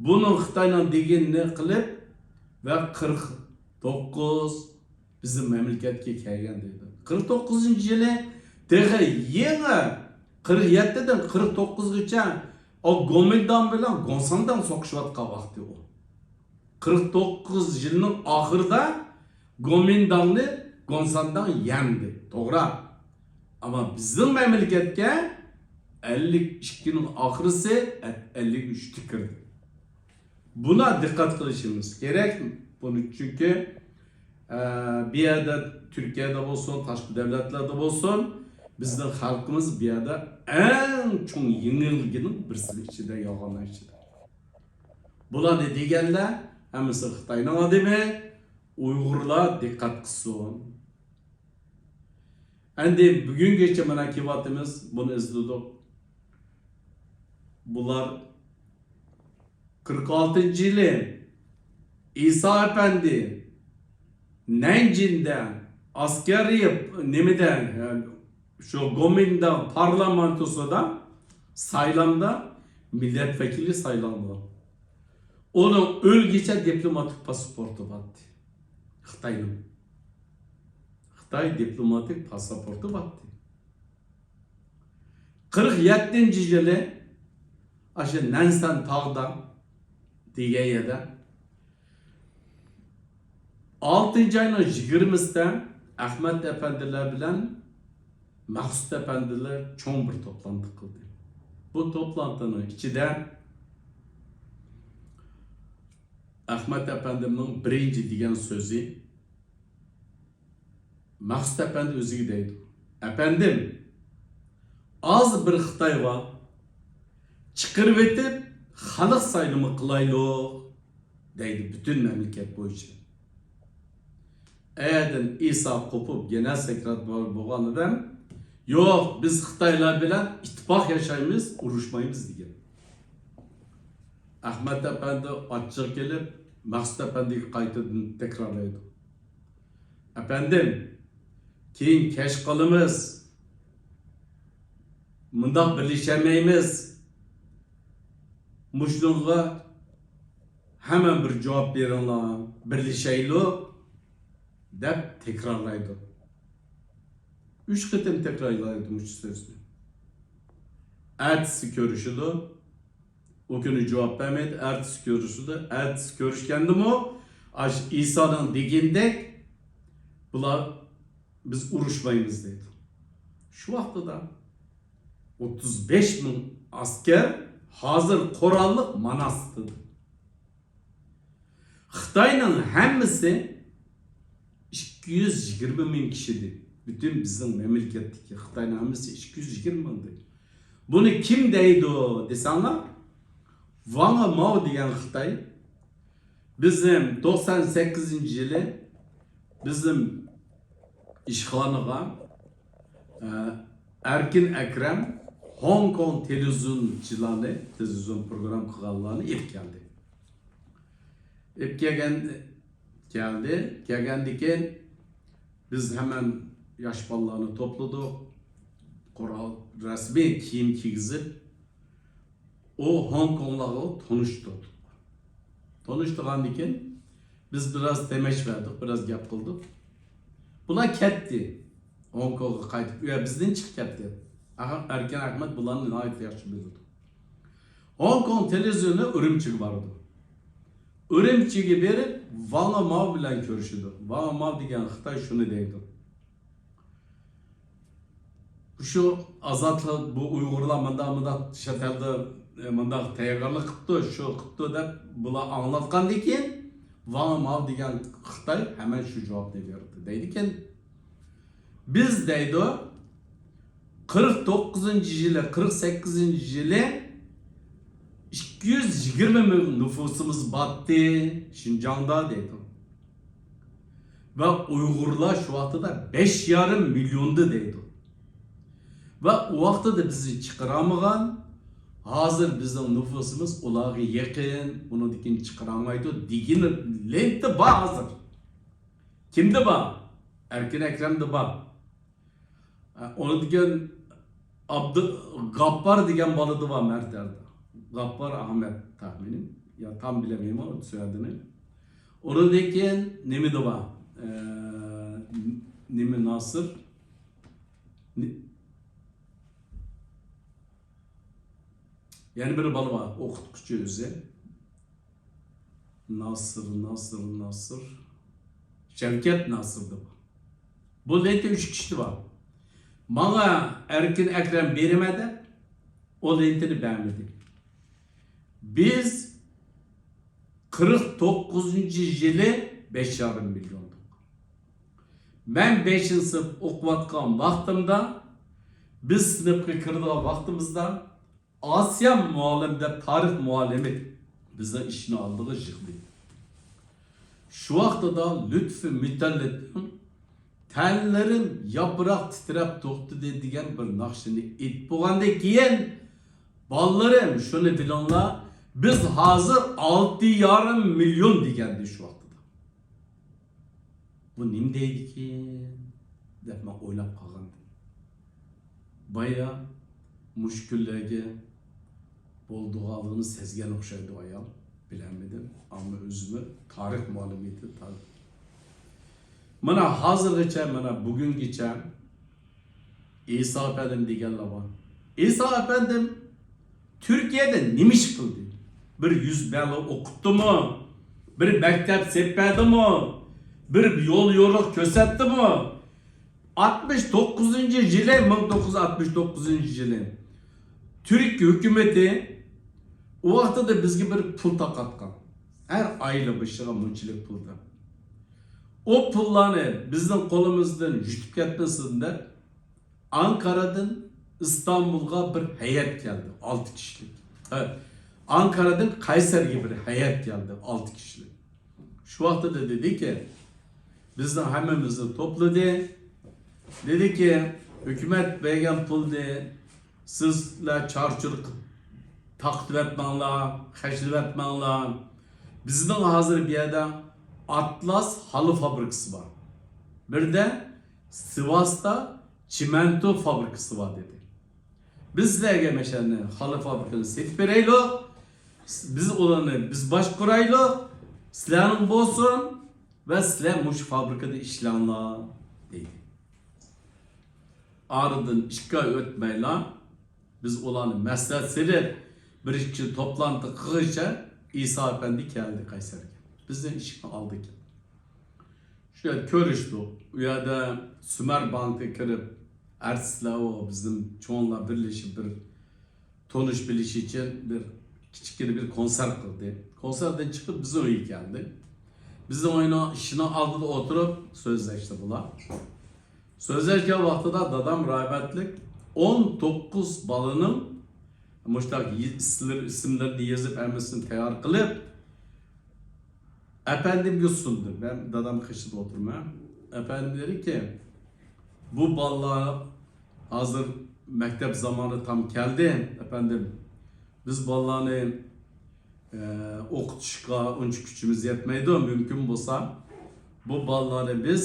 بۇنىڭ خىتاينىڭ دېگىنىنى قىلىپ ۋە قىرىق توققۇز بىزنىڭ مەملىكەتكە كەلگەن دەيدۇ. قىرىق توققۇزىنچى يىلى تېخى يېڭى قىرىق يەتتىدىن قىرىق توققۇزغىچە ئۇ گومىنداڭ بىلەن گوڭسانداڭ سوقۇشۇۋاتقان ۋاقتى ئۇ. قىرىق توققۇز يىلنىڭ ئاخىرىدا گومىنداڭنى گوڭسانداڭ يەڭدى. توغرا. ئەمما بىزنىڭ مەملىكەتكە ئەللىك ئىككىنىڭ ئاخىرىسى، ئەللىك ئۈچتە كىردى. بۇنا دىققەت قىلىشىمىز كېرەك. بۇنى چۈنكى، ئە، بۇ يەردە تۈركىيەدە بولسۇن، تاشقى دۆلەتلەردە بولسۇن، بىزنىڭ خەلقىمىز بۇ يەردە ئەڭ چوڭ يېڭىلگىنىڭ بىرسىنىڭ ئىچىدە، يالغاننىڭ ئىچىدە. بۇلارنى دېگەنلەر ھەممىسى خىتاينىڭ ئادىمى، ئۇيغۇرلار دىققەت قىلسۇن. ئەندى بۈگۈنگىچە مانا كېلىۋاتىمىز، بۇنى ئىزدىدۇق. بۇلار قىرىق ئالتىنچى يىلى ئىسا ئەپەندى نەنجىندە ئەسكەرىي نېمىدە، شۇ گومىنداڭ پارلامېنتىسىدا سايلامدا مىللەت ۋەكىلى سايلانغان. ئۇنىڭ ئۆلگىچە دىپلوماتىك پاسپورتى بارتتى. خىتاينىڭ. خىتاي دىپلوماتىك پاسپورتى بارتتى. قىرىق يەتتىنچى يىلى ئاشۇ نەنسەن تاغدا دېگەن يەردە ئالتىنچى ئاينىڭ يىگىرمىسىدە ئەخمەت ئەپەندىلەر بىلەن مەقسۇت ئەپەندىلەر چوڭ بىر توپلانتى قىلدى. بۇ توپلانتىنىڭ ئىچىدە ئەخمەت ئەپەندىمنىڭ بىرىنچى دېگەن سۆزى، مەقسۇت ئەپەندى ئۆزىگە دەيدۇ، ئەپەندىم، ئاز بىر خىتاي بار، چىقىرىۋېتىپ خەلق سايلىمى قىلايلۇق دەيدۇ، پۈتۈن مەملىكەت بويىچە. ئەيەردىن ئىسا قوپۇپ يەنە سەكرات بولغان ئادەم، يوق، بىز خىتايلار بىلەن ئىتتىپاق ياشايمىز، ئۇرۇشمايمىز دېگەن. ئەخمەت ئەپەندى ئاچچىقى كېلىپ مەقسۇت ئەپەندىگە قايتىدىن تەكرارلايدۇ، ئەپەندىم، كېيىن كەچ قالىمىز، مۇنداق بىرلىشەلمەيمىز، مۇشۇنىڭغا ھەممە بىر جاۋاب بېرىڭلار، بىرلىشەيلۇ دەپ تەكرارلايدۇ. ئۈچ قېتىم تەكرارلايدۇ مۇشۇ سۆزنى. ئەتىسى كۆرۈشىدۇ. ئۇ كۈنى جاۋاب بەرمەيدۇ. ئەتىسى كۆرۈشىدۇ. ئەتىسى كۆرۈشكەندىمۇ ئاشۇ ئىسانىڭ دېگىنىدەك بۇلار بىز ئۇرۇشمايمىز دەيدۇ. شۇ ۋاقتىدا ئوتتۇز بەش مىڭ ئەسكەر ھازىر قوراللىق ماناستىدا. خىتاينىڭ ھەممىسى ئىككى يۈز يىگىرمە مىڭ كىشىدى. پۈتۈن بىزنىڭ مەملىكەتتىكى خىتاينىڭ ھەممىسى ئىككى يۈز يىگىرمە مىڭدى. بۇنى كىم دەيدۇ دېسەڭلار، ۋاڭ ماۋ دېگەن خىتاي بىزنى توقسان سەككىزىنچى يىلى بىزنىڭ ئىشخانىغا، ئە، ئەركىن ئەكرەم ھوڭكوڭ تېلېۋىزىيونچىلارنى، تېلېۋىزىيون پروگرامما قىلغانلارنى ئېلىپ كەلدى. ئېلىپ كەلگەن، كەلدى. كەلگەندىن كېيىن بىز ھەممە ياش بالىلارنى توپلىدۇق. قورال، رەسمىي كىيىم كىيگۈزۈپ، ئۇ ھوڭكوڭلارغا تونۇشتۇردۇق. تونۇشتۇرغاندىن كېيىن بىز بىراز تېمەش بەردۇق، بىراز گەپ قىلدۇق. بۇلار كەتتى. ھوڭكوڭغا قايتىپ، ئۇ يەر بىزدىن چىقىپ كەتتى. ئەركىن ئەخمەت بۇلارنى ناھايىتى ياخشى بىلىدۇ. ھوڭكوڭ تېلېۋىزىيونى ئۈرۈمچىگە بارىدۇ. ئۈرۈمچىگە بېرىپ، ۋاڭ ماۋ بىلەن كۆرۈشىدۇ. ۋاڭ ماۋ دېگەن خىتاي شۇنى دەيدۇ. شۇ ئازادلىق، بۇ ئۇيغۇرلار مۇنداق، مۇنداق چەت ئەلدە، ئە، مۇنداق تەييارلىق قىپتۇ، شۇ قىپتۇ دەپ بۇلار ئاڭلاتقاندىن كېيىن، ۋاڭ ماۋ دېگەن خىتاي ھەمەن شۇ جاۋابنى بېرىدۇ. دەيدىكەن، بىز دەيدۇ، قىرىق توققۇزىنچى يىلى، قىرىق سەككىزىنچى يىلى ئىككى يۈز يىگىرمە مىڭ نوفۇسىمىز باتتى شىنجاڭدا دەيدۇ. ۋە ئۇيغۇرلار شۇ ۋاقتىدا بەش يارىم مىليوندى دەيدۇ. ۋە ئۇ ۋاقتىدا بىزنى چىقىرالمىغان، ھازىر بىزنىڭ نوفۇسىمىز ئۇلارغا يېقىن، ئۇنىڭدىن كېيىن چىقىرالمايدۇ دېگىنى لېنتا بار ھازىر. كىمدە بار؟ ئەركىن ئەكرەمدە بار. ئۇنىڭدىن كېيىن ئابدۇ-، غاپپار دېگەن بالىدا بار مەرتەردە. غاپپار ئەخمەت تەخمىنىم. يا تام بىلەلمەيمەن سۆيەدىنى. ئۇنىڭدىن كېيىن نېمىدە بار؟ ئە، نېمە ناسىر؟ نې-، يەنە بىر بالا بار، ئوقۇتقۇچى ئۆزى. ناسىر، ناسىر، ناسىر. شەۋكەت ناسىر دەپ. بۇ لېنتا ئۈچ كىشىدە بار. ماڭا ئەركىن ئەكرەم بېرىمەن دەپ، ئۇ لېنتىنى بەرمىدى. بىز قىرىق توققۇزىنچى يىلى بەش يارىم مىليوندۇق. مەن بەشىنچى سىنىپ ئوقۇۋاتقان ۋاقتىمدا، بىز سىنىپقا كىرىدىغان ۋاقتىمىزدا، ئاسىيا مۇئەللىم دەپ تارىخ مۇئەللىمى بىزنىڭ ئىشىكنىڭ ئالدىغا يىغدى. شۇ ۋاقتىدا لۇتپى مۇتەللىپنىڭ «تەنلىرىم ياپراق تىترەپ توختىدى» دېگەن بىر ناخشىنى ئېيتىپ بولغاندىن كېيىن، «بالىلىرىم، شۇنى بىلىڭلار، بىز ھازىر ئالتە يارىم مىليون» دېگەنىدى شۇ ۋاقتىدا. بۇ نېمە دەيدىكىن دەپ مەن ئويلاپ قالغانىدىم. بايا مۇشۇ كۈنلەرگە بولىدىغانلىقىنى سەزگەن ئوخشايدۇ ئايال. بىلەلمىدىم. ئەمما ئۆزىمۇ تارىخ مۇئەللىمىيىتى تارىخ. مانا ھازىرغىچە، مانا بۈگۈنگىچە ئىسا ئەپەندىم دېگەنلەر بار. ئىسا ئەپەندىم تۈركىيەدە نېمە ئىش قىلدى؟ بىر يۈز بالا ئوقۇتتىمۇ؟ بىر مەكتەپ سېلىپ بەردىمۇ؟ بىر يول يورۇق كۆرسەتتىمۇ؟ ئاتمىش توققۇزىنچى يىلى، مىڭ توققۇز يۈز ئاتمىش توققۇزىنچى يىلى تۈرك ھۆكۈمىتى ئۇ ۋاقتىدا بىزگە بىر پۇل تارقاتقان. ھەر ئايلا بېشىغا مۇنچىلىك پۇل دەپ. ئۇ پۇللارنى بىزنىڭ قولىمىزدىن يۇتۇپ كەتمىسۇن دەپ، ئانكارادىن ئىستانبۇلغا بىر ھەيئەت كەلدى، ئالتە كىشىلىك. ھە، ئانكارادىن قەيسەرگە بىر ھەيئەت كەلدى، ئالتە كىشىلىك. شۇ ۋاقتىدا دېدىكى، بىزنىڭ ھەممىمىزنى توپلىدى. دېدىكى، ھۆكۈمەت بەرگەن پۇلنى سىزلەر چارچۇرۇق تارقىتىۋەتمەڭلار، خەجلىۋەتمەڭلار. بىزنىڭ ھازىر بۇ يەردە ئاتلاس ھالا فابرىكىسى بار. بىردە سىۋاستا چىمەنتو فابرىكىسى بار دېدى. بىز سىلەرگە مەشەنى خالا فابرىكىنى سېتىپ بېرەيلۇق، بىز ئۇلارنى بىز باشقۇرايلۇق، سىلەرنىڭ بولسۇن ۋە سىلەر مۇشۇ فابرىكىدا ئىشلەڭلار دېدى. ئارىدىن ئىككى ئاي ئۆتمەيلا بىز ئۇلارنى مەسلىھەت سېلىپ، بىر ئىككى توپلانتى قىلغىچە ئىسا ئەپەندى كەلدى قەيسەرگە. بىزنىڭ ئىشىكنىڭ ئالدىغا كەلدى. شۇ يەردە كۆرۈشتۇق. ئۇ يەردە سۈمەر بانكىغا كىرىپ، ئارتىسلار، ئۇ بىزنىڭ چوڭلار بىرلىشىپ بىر تونۇش بىلىش ئۈچۈن بىر كىچىككىنە بىر كونسېرت قىلدى. كونسېرتتىن چىقىپ بىزنىڭ ئۆيگە كەلدى. بىزنىڭ ئۆينىڭ ئىشىكنىڭ ئالدىدا ئولتۇرۇپ سۆزلەشتى بۇلار. سۆزلەشكەن ۋاقتىدا دادام رەھمەتلىك ئون توققۇز بالىنىڭ مۇشۇنداق يى-، ئىسىملىرىنى يېزىپ، ھەممىسىنى تەييار قىلىپ، ئەپەندىمگە سۇندى. مەن دادام قېشىدا ئولتۇرىمەن. ئەپەندىم دېدىكى، بۇ بالىلار ھازىر مەكتەپ زامانى تام كەلدى، ئەپەندىم. بىز بالىلارنى، ئە، ئوقۇتۇشقا ئۇنچە كۈچىمىز يەتمەيدۇ. مۇمكىن بولسا، بۇ بالىلارنى بىز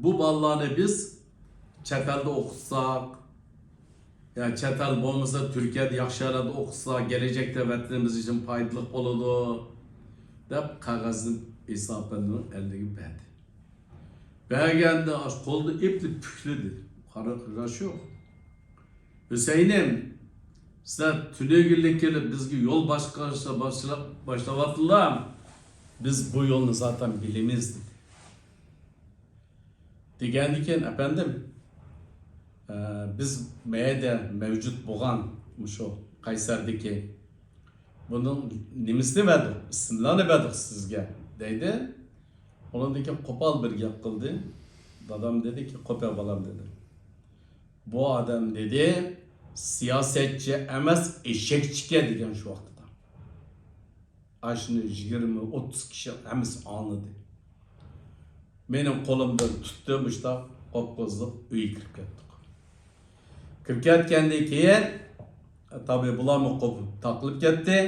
بۇ بالىلارنى بىز چەت ئەلدە ئوقۇتساق، يا چەت ئەل بولمىسا تۈركىيەدە ياخشى يەرلەردە ئوقۇتسا، كېلەچەكتە ۋەتىنىمىز ئۈچۈن پايدىلىق بولىدۇ، دەپ قەغەزنى ئىسا ئەپەندىنىڭ ئەلىگە بەردى. بەرگەندە ئاشۇ قولىدا ئېپىپ پۈكلىدى. قارا-، قاراش يوق. ھۈسەيىنىم، سىلەر تۈنۈگۈنلا كېلىپ بىزگە يول باشقا-، باشلاپ، باشلاۋاتىلا، بىز بۇ يولنى زاتەن بىلىمىز، دېدى. دېگەندىكىن، ئەپەندىم، ئە، بىز مەيەدە مەۋجۇت بولغان مۇشۇ قەيسەردىكى بۇنىڭ نېمىسىنى بەردۇق، ئىسىملارنى بەردۇق سىزگە، دەيدۇ. ئۇنىڭدىن كېيىن قوپال بىر گەپ قىلدى. دادام دېدىكى، قوپە بالام، دېدى. بۇ ئادەم، دېدى، سىياسەتچى ئەمەس، ئېشەكچىكەن، دېگەن شۇ ۋاقتىدا. ئاشۇنى يىگىرمە، ئوتتۇز كىشى ھەممىسى ئاڭلىدى. مېنىڭ قولۇمدىن تۇتتى، مۇشتاق قوپقۇزلۇق ئۆيگە كىرىپ كەتتۇق. كىرىپ كەتكەندىن كېيىن، تابىئىي بۇلارمۇ قوپۇپ تاقىلىپ كەتتى.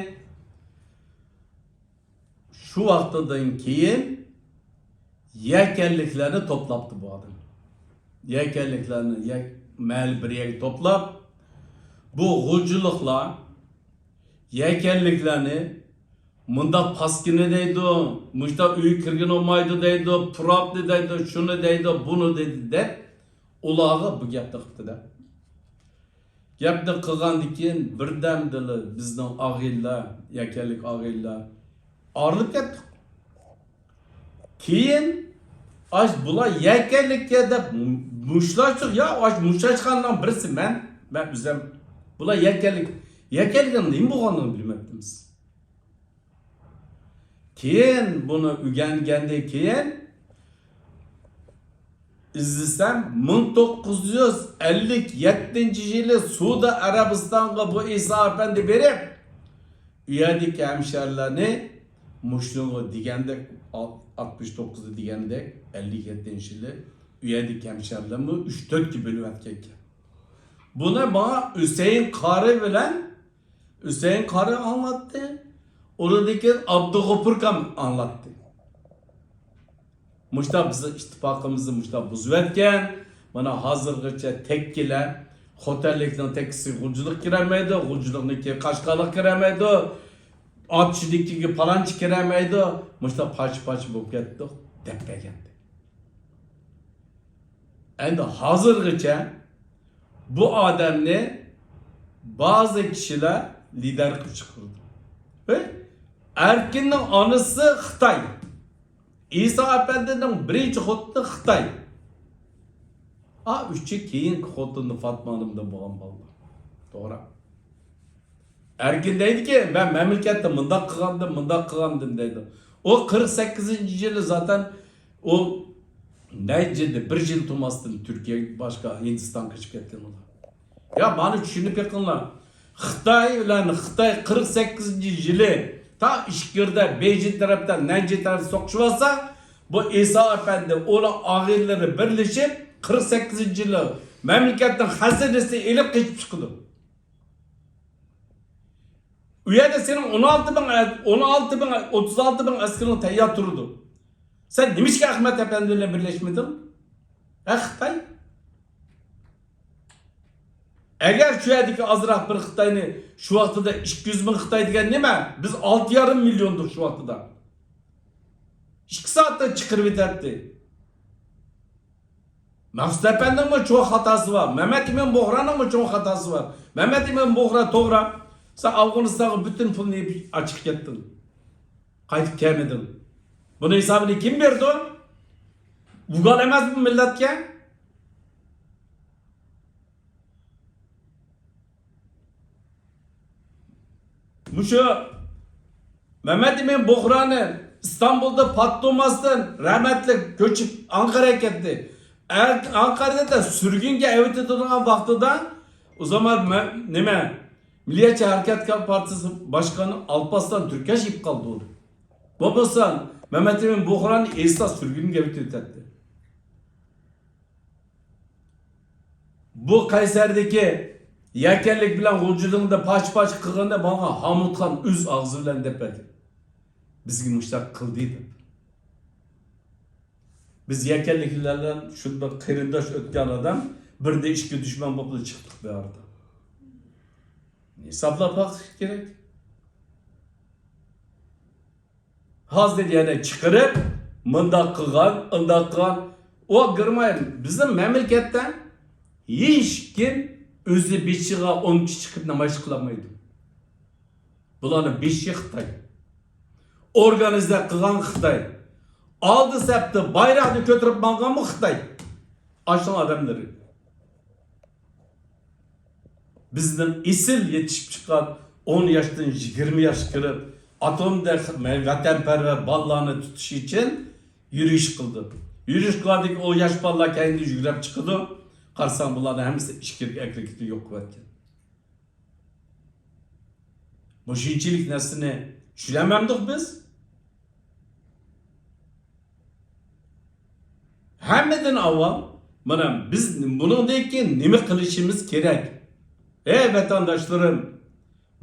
شۇ ۋاقتىدىن كېيىن يەكەنلىكلەرنى توپلاپتۇ بۇ ئادەم. يەكەنلىكلەرنى يەك-، مەھەللە بىر يەرگە توپلاپ، بۇ غۇلجىلىقلار يەكەنلىكلەرنى مۇنداق پاسكىنا دەيدۇ، مۇشۇنداق ئۆيگە كىرگىلى بولمايدۇ دەيدۇ، پۇراپنى دەيدۇ، شۇنى دەيدۇ، بۇنى دەيدۇ دەپ، ئۇلارغا بۇ گەپنى قىپتىدە. گەپنى قىلغاندىن كېيىن، بىردەمدىلا بىزنىڭ ئاغىنىلەر، يەكەنلىك ئاغىنىلەر ئايرىلىپ كەتتۇق. كېيىن، ئاش بۇلار يەكەنلىككە دەپ مۇشتلاشتۇق. يا، ئاش مۇشتلاشقاننىڭ بىرسى مەن، مەن ئۆزۈم. بۇلار يەكەنلىك، يەكەنلىكنىڭ نېمە بولغانلىقىنى بىلمەپتىمىز. كېيىن بۇنى ئۆگەنگەندىن كېيىن ئىزدىسەم، مىڭ توققۇز يۈز ئەللىك يەتتىنچى يىلى سۇدى ئەرەبىستانغا بۇ ئىسا ئەپەندى بېرىپ، ئۇ يەردىكى ھەمشەھىرىلەرنى مۇشۇنىڭغا دېگەندەك، ئاتمىش توققۇزدا دېگەندەك، ئەللىك يەتتىنچى يىلى ئۇ يەردىكى ھەمشەھىرىلەرمۇ ئۈچ تۆتكە بۆلۈۋەتكەنكەن. بۇنى ماڭا ھۈسەيىن قارى بىلەن ھۈسەيىن قارى ئاڭلاتتى. ئۇنىڭدىن كېيىن ئابدۇغوپۇر ئاكام ئاڭلاتتى. مۇشۇنداق بىزنىڭ ئىتتىپاقىمىزنى مۇشۇنداق بۇزۇۋەتكەن. مانا ھازىرغىچە تەككىلەر، خوتەنلىكنىڭ تەككىسىگە غۇلجىلىق كىرەلمەيدۇ، غۇلجىلىقنىڭكى قاشقارلىق كىرەلمەيدۇ، ئاتۇشنىڭكىگە پالانچى كىرەلمەيدۇ، مۇشۇنداق پارچە-پارچە بولۇپ كەتتۇق دەپ بەرگەنىدى. ئەمدى ھازىرغىچە بۇ ئادەمنى بەزى كىشىلەر لىدەر قىلىپ چىقىرىدۇ. ھەي، ئەركىننىڭ ئانىسى خىتاي. ئىسا ئەپەندىنىڭ بىرىنچى خوتۇنى خىتاي. ئا، ئۈچى كېيىنكى خوتۇنى فاتما خانىمدىن بولغان بالىلار. توغرا. ئەركىن دەيدىكى، مەن مەملىكەتتە مۇنداق قىلغانىدىم، مۇنداق قىلغانىدىم دەيدۇ. ئۇ قىرىق سەككىزىنچى يىلى زاتەن ئۇ نەچچە يىلدا، بىر يىل تۇرماستىن تۈركىيە، باشقا ھىندىستانغا قېچىپ كەتكەن ئۇلار. يا، مانا چۈشىنىپ بېقىڭلار. خىتاي بىلەن خىتاي قىرىق سەككىزىنچى يىلى تا ئىچكىرىدە بېيجىڭ تەرەپتە، نەنجىڭ تەرەپتە سوقۇشۇۋالسا، بۇ ئىسا ئەپەندى، ئۇنىڭ ئاغىنىلىرى بىرلىشىپ، قىرىق سەككىزىنچى يىلى مەملىكەتنىڭ خەزىنىسىنى ئېلىپ قېچىپ چىقىدۇ. ئۇ يەردە سېنىڭ ئون ئالتە مىڭ، ئون ئالتە مىڭ، ئوتتۇز ئالتە مىڭ ئەسكىرىڭ تەييار تۇرىدۇ. سەن نېمىشقا ئەخمەت ئەپەندى بىلەن بىرلەشمىدىڭ؟ ھە، خىتاي؟ ئەگەر شۇ يەردىكى ئازراق بىر خىتاينى، شۇ ۋاقتىدا ئىككى يۈز مىڭ خىتاي دېگەن نېمە؟ بىز ئالتە يېرىم مىليوندۇق شۇ ۋاقتىدا. ئىككى سائەتتە چىقىرىۋېتەتتى. مەقسۇت ئەپەندىنىڭمۇ چوڭ خاتاسى بار، مەمەت ئىمىن بۇغرانىڭمۇ چوڭ خاتاسى بار. مەمەت ئىمىن بۇغرا، توغرا، سەن ئافغانىستانغا پۈتۈن پۇلنى يېپىپ ئاچىقىپ كەتتىڭ. قايتىپ كەلمىدىڭ. بۇنىڭ ھېسابىنى كىم بېرىدۇ؟ ئۇگال ئەمەسمۇ مىللەتكە؟ مۇشۇ مەمەت ئىمىن بۇغرانى ئىستانبۇلدا پات تۇرماستىن رەھمەتلىك كۆچۈپ ئانقارىغا كەتتى. ئەر-، ئانقارىدا سۈرگۈنگە ئەۋېتىدىغان ۋاقتىدا ئۇ زامان مە-، نېمە، مىللىيەتچى ھەرىكەت پارتىيىسى باشقانى ئالپاسلان تۈركەش يېپىپ قالدى ئۇنى. بولمىسا مەمەت ئىمىن بۇغرانى ئېستا سۈرگۈنگە ئەۋېتىۋېتەتتى. بۇ قەيسەردىكى يەكەنلىك بىلەن غۇلجىلىقنى پاچ-پاچ قىلغاندا ماڭا ھامۇتخان ئۆز ئاغزى بىلەن دەپ بەردى. بىزگە مۇشۇنداق قىلدى دەپ. بىز يەكەنلىكلەر بىلەن شۇنداق قېرىنداش ئۆتكەن ئادەم، بىردە ئىككى دۈشمەن بولۇپلا چىقتۇق بۇ يەردە. ھېسابلاپ باقىش كېرەك. ھازىر يەنە چىقىرىپ، مۇنداق قىلغان، ئۇنداق قىلغان. ئۇ گېرمانىيە، بىزنىڭ مەملىكەتتە ھېچكىم ئۆزى بېشىغا ئوڭ چىقىپ نامايىش قىلالمايدۇ. بۇلارنىڭ بېشى خىتاي. ئورگانىزاتسىيە قىلغان خىتاي. ئالدى سەپتە بايراقنى كۆتۈرۈپ ماڭغانمۇ خىتاي. ئاشۇنىڭ ئادەملىرى. بىزنىڭ ئېسىل يېتىشىپ چىققان ئون ياشتىن يىگىرمە ياشقا كىرىپ، ئاتومدەك ۋەتەنپەرۋەر بالىلارنى تۇتۇش ئۈچۈن يۈرۈش قىلدى. يۈرۈش قىلغاندىكىن ئۇ ياش بالىلار كەينىدىن يۈگۈرۈپ چىقىدۇ. قارىساڭ، بۇلارنىڭ ھەممىسى ئىچكىرىگە ئەكىرىپ كېتىپ يوق قىلىۋەتكەن. مۇشۇنچىلىك نەرسىنى چۈشىنەلمەمدۇق بىز؟ ھەممىدىن ئاۋۋال، مانا بىز بۇنىڭدىن كېيىن نېمە قىلىشىمىز كېرەك؟ ئەي ۋەتەنداشلىرىم،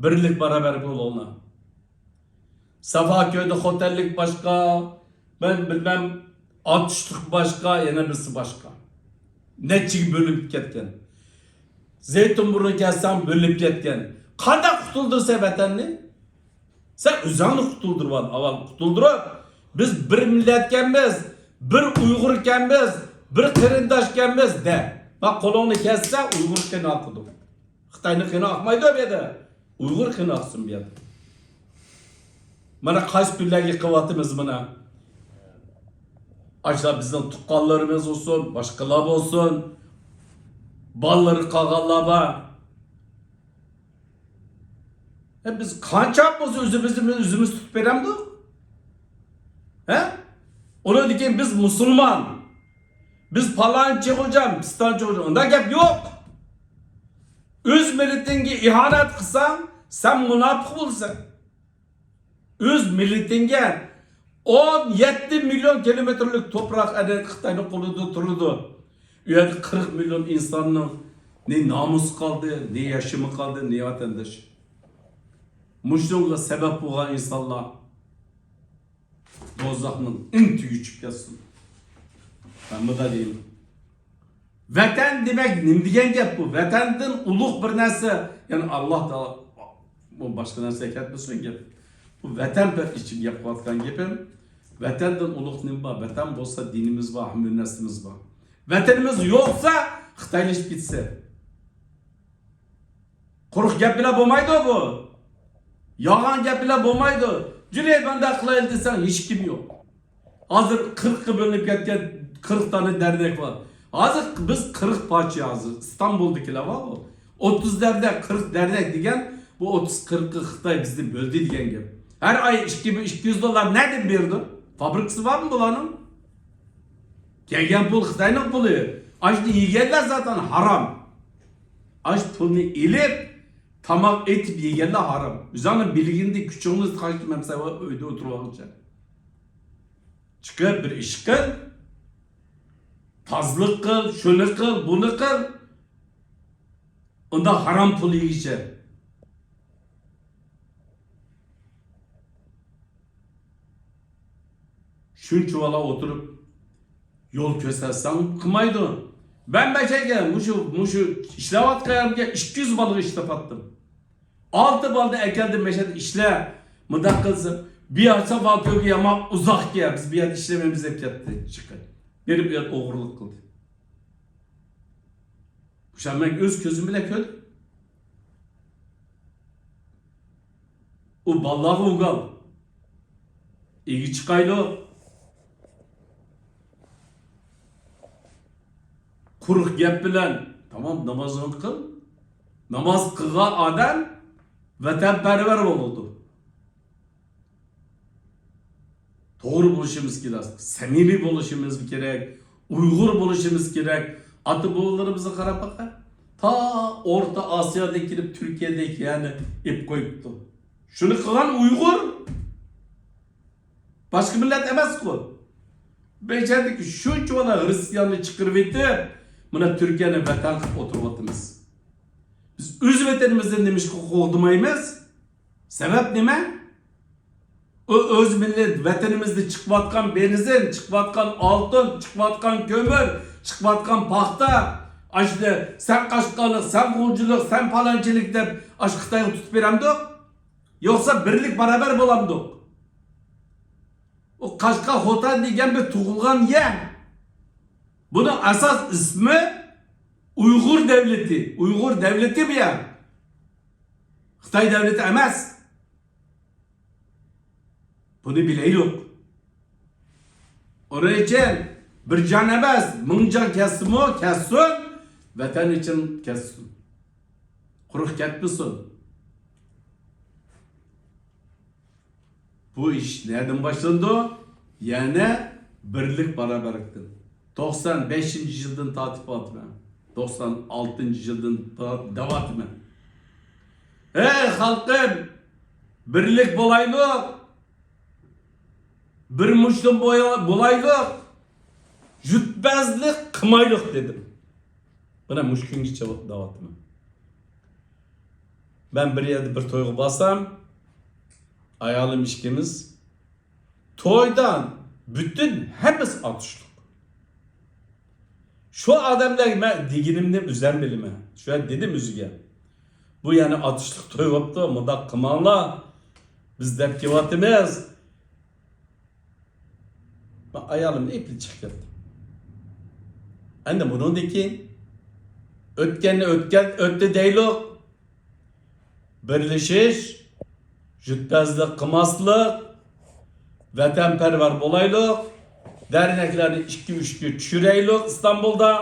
بىرلىك باراۋەر بولۇڭلار. سافاكۆيدە خوتەنلىك باشقا، مەن بىلمەم، ئاتۇشلۇق باشقا، يەنە بىرسى باشقا. نەچچىگە بۆلۈنۈپ كەتكەن. زەيتۇنبۇرنى كەلسەڭ بۆلۈنۈپ كەتكەن. قانداق قۇتۇلدۇرىسەن ۋەتەننى؟ سەن ئۆزۈڭنى قۇتۇلدۇرۇۋال، ئاۋۋال قۇتۇلدۇرۇپ، بىز بىر مىللەتكەنمىز، بىر ئۇيغۇركەنمىز، بىر قېرىنداشكەنمىز دە. ما قولۇڭنى كەسسە ئۇيغۇر قېنى ئاقىدۇ. خىتاينىڭ قېنى ئاقمايدۇ بۇ يەردە. ئۇيغۇر قېنى ئاقسۇن بۇ يەردە. مانا قايسى كۈنلەرگە قىلىۋاتىمىز مانا. ئاشۇ بىزنىڭ تۇغقانلىرىمىز بولسۇن، باشقىلار بولسۇن، بالىلىرى قالغانلار بار. ئە، بىز قانچە بولسا ئۆزىمىزنى ئۆزىمىز تۇتۇپ بېرەمدۇق؟ ھە؟ ئۇنىڭدىن كېيىن بىز مۇسۇلمان، بىز پالانچى خوجام، پىستانچى خوجام، ئۇنداق گەپ يوق. ئۆز مىللىتىڭگە ئىھانەت قىلساڭ، سەن مۇناپىق بولىسەن. ئۆز مىللىتىڭگە، ئون يەتتە مىليون كىلومېتىرلىك توپراق ئەنە خىتاينىڭ قولىدا تۇرىدۇ. ئۇ يەردە قىرىق مىليون ئىنساننىڭ نە نامۇسى قالدى، نە ياشىمى قالدى، نە ۋەتەنداش. مۇشۇنىڭغا سەۋەب بولغان ئىنسانلار دوزاخنىڭ ئېڭ تۈۋىگە چۈشۈپ كەتسۇن. مەن مۇنداق دەيمەن. ۋەتەن دېمەك نېمە دېگەن گەپ بۇ؟ ۋەتەندىن ئۇلۇغ بىر نەرسە، يەنى ئاللاھ تائالا، بۇ باشقا نەرسە كەتمىسۇن گەپ. بۇ ۋەتەن بىر ئىچىم گەپ قىلىۋاتقان گېپىم. ۋەتەندىن ئۇلۇغ نېمە بار؟ ۋەتەن بولسا دىنىمىز بار، ھەممە نەرسىمىز بار. ۋەتىنىمىز يوقسا، خىتايلىشىپ كېتىسە. قۇرۇق گەپ بىلەن بولمايدۇ بۇ. يالغان گەپ بىلەن بولمايدۇ. جۈرەي مۇنداق قىلايلى دېسەڭ، ھېچكىم يوق. ھازىر قىرىققا بۆلۈنۈپ كەتكەن قىرىق دانە دەرنەك بار. ھازىر بىز قىرىق پارچە ھازىر. ئىستانبۇلدىكىلەر بار بۇ. ئوتتۇز دەرنەك، قىرىق دەرنەك دېگەن، بۇ ئوتتۇز قىرىقى خىتاي بىزنى بۆلدى دېگەن گەپ. ھەر ئاي ئىككى مىڭ ئىككى يۈز دوللار نەدىن بېرىدۇ؟ فابرىكىسى بارمۇ بۇلارنىڭ؟ كەلگەن پۇل خىتاينىڭ پۇلى. ئاشۇنى يېگەنلەر زاتەن ھارام. ئاش پۇلنى ئېلىپ، تاماق ئېتىپ يېگەنلەر ھارام. ئۆزۈڭنىڭ بىلگىنىدە كۈچۈڭنى قايتىپ مەمسە ئۆيدە ئولتۇرۇۋالغۇچە. چىقىپ بىر ئىش قىل. تازىلىق قىل، شۇنى قىل، بۇنى قىل. ئۇنداق ھارام پۇل يېگۈچە. شۇنچىۋالا ئولتۇرۇپ يول كۆرسەتسەڭ قىلمايدۇ. مەن مەشەگە مۇشۇ، مۇشۇ ئىشلەۋاتقان يەرگە ئىككى يۈز بالىغا ئىش تاپاتتىم. ئالتە بالىنى ئەكەلدىم، مەشەدە ئىشلە، مۇنداق قىلسا، بۇ يەر ساپاكۆلگە يامان ئۇزاقكەن، بىز بۇ يەردە ئىشلىمەيمىز دەپ كەتتى، چىقىپ. بېرىپ ئۇ يەردە ئوغرىلىق قىلدى. شۇ مەن ئۆز كۆزۈم بىلەن كۆردۈم. ئۇ بالىلارغا ئۇگال. ئىگە چىقايلۇق. قۇرۇق گەپ بىلەن، تامام، نامازىڭنى قىل. ناماز قىلغان ئادەم ۋەتەنپەرۋەر بولىدۇ. توغرا بولۇشىمىز كېرەك، سەمىمىي بولۇشىمىز كېرەك، ئۇيغۇر بولۇشىمىز كېرەك. ئاتا-بوۋىلىرىمىزغا قاراپ باقە. تا ئورتا ئاسىيادىن كېلىپ تۈركىيەدىكى يەرنى ئېلىپ قويۇپتۇ. شۇنى قىلغان ئۇيغۇر. باشقا مىللەت ئەمەسقۇ. بەيجەدىكى شۇنچىۋالا خرىستىياننى چىقىرىۋېتىپ، مانا تۈركىيەنى ۋەتەن قىلىپ ئولتۇرۇۋاتىمىز. بىز ئۆز ۋەتىنىمىزنى نېمىشقا قوغدىمايمىز؟ سەۋەب نېمە؟ ئۇ ئۆز مىللەت ۋەتىنىمىزدە چىقىۋاتقان بېنزىن، چىقىۋاتقان ئالتۇن، چىقىۋاتقان كۆمۈر، چىقىۋاتقان پاختا، ئاشۇ سەن قاشقاللىق، سەن غۇلجىلىق، سەن پالانچىلىق دەپ ئاشۇ خىتايغا تۇتۇپ بېرەمدۇق؟ يوقسا بىرلىك بارابەر بولامدۇق؟ ئۇ قاشقار خوتەن دېگەن بىر تۇغۇلغان يەر. بۇنىڭ ئاساس ئىسمى ئۇيغۇر دەۋلىتى. ئۇيغۇر دەۋلىتى بۇ يەر. خىتاي دەۋلىتى ئەمەس. بۇنى بىلەيلۇق. ئۇنىڭ ئۈچۈن بىر جان ئەمەس، مىڭ جان كەتسىمۇ كەتسۇن، ۋەتەن ئۈچۈن كەتسۇن. قۇرۇق كەتمىسۇن. بۇ ئىش نەدىن باشلىنىدۇ؟ يەنە بىرلىك بارابەرلىكتىن. توقسان بەشىنچى يىلدىن تارتىپ ئاتىمەن. توقسان ئالتىنچى يىلدىن تا-، دەۋاتىمەن. ھەي خەلقىم، بىرلىك بولايلۇق، بىر مۇشتۇم بويا-، بولايلۇق، جۈتبەزلىك قىلمايلۇق دېدىم. مانا مۇشۇ كۈنگىچە دەۋاتىمەن. مەن بىر يەردە بىر تويغا بارسام، ئايالىم ئىككىمىز تويدا پۈتۈن ھەممىسى ئاتۇشلۇق. شۇ ئادەملەرگە مەن دېگىنىمنى ئۆزەم بىلىمەن. شۇ دېدىم ئۆزىگە. بۇ يەنە ئاتۇشلۇق توي بوپتۇ، مۇنداق قىلماڭلار. بىز دەپ كېلىۋاتىمىز. مەن ئايالىمنى ئېلىپ چىقىپ كەتتىم. ئەمدى بۇنىڭدىن كېيىن ئۆتكەننى ئۆتكەن، ئۆتتى دەيلۇق. بىرلىشىش، جۈتبەزلىك قىلماسلىق، ۋەتەنپەرۋەر بولايلۇق، دەرنەكلەرنى ئىككى، ئۈچكە چۈشۈرەيلۇق ئىستانبۇلدا.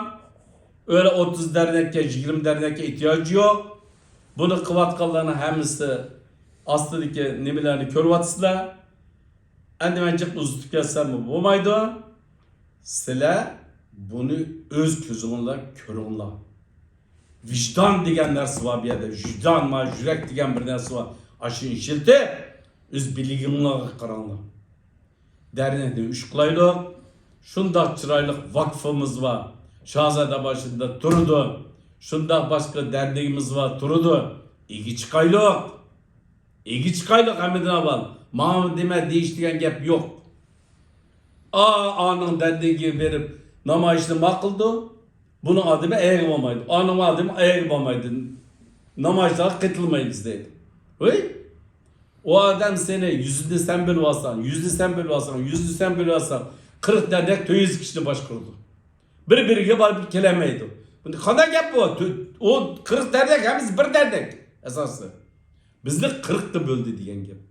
ئۆيلە ئوتتۇز دەرنەككە، يىگىرمە دەرنەككە ئېھتىياجى يوق. بۇنى قىلىۋاتقانلارنىڭ ھەممىسى ئاستىدىكى نېمىلەرنى كۆرۈۋاتىسىلەر. ئەمدى مەن جىق ئۇزىتىپ كەتسەممۇ بولمايدۇ. سىلەر بۇنى ئۆز كۆزۈڭلار كۆرۈڭلار. ۋىجدان دېگەن نەرسە بار بۇ يەردە. ۋىجدان، ما يۈرەك دېگەن بىر نەرسە بار. ئاشۇنى ئىشلىتىپ، ئۆز بىلىكىڭلارغا قاراڭلار. دەرنەكنى ئۈچ قىلايلۇق. شۇنداق چىرايلىق ۋاقفىمىز بار. شاھزادە باشىدا تۇرىدۇ. شۇنداق باشقا دەرنىكىمىز بار، تۇرىدۇ. ئىگە چىقايلۇق. ئىگە چىقايلۇق ھەممىدىن ئاۋۋال. ماڭا نېمە دېيىش دېگەن گەپ يوق. ئا، ئانىڭ دەردىگە بېرىپ نامايىشنى ماقۇلدۇ. بۇنىڭ ئادىمى ئەيىگە بولمايدۇ. ئانىڭ ئادىمى ئەيىگە بولمايدۇ. نامايىشلارغا قېتىلمايمىز دەيدۇ. ھوي! ئۇ ئادەم سېنى يۈزىنى سەن بىلىۋالساڭ، يۈزىنى سەن بىلىۋالساڭ، يۈزىنى سەن بىلىۋالساڭ، قىرىق دەردەك تۆت يۈز كىشىنى باشقۇرىدۇ. بىر-بىرىگە بارىپ كېلەلمەيدۇ. بۇنى قانداق گەپ بۇ؟ تۆ-، ئۇ قىرىق دەردەك، ھەممىسى بىر دەردەك ئاساسى. بىزنى قىرىققا بۆلدى دېگەن گەپ.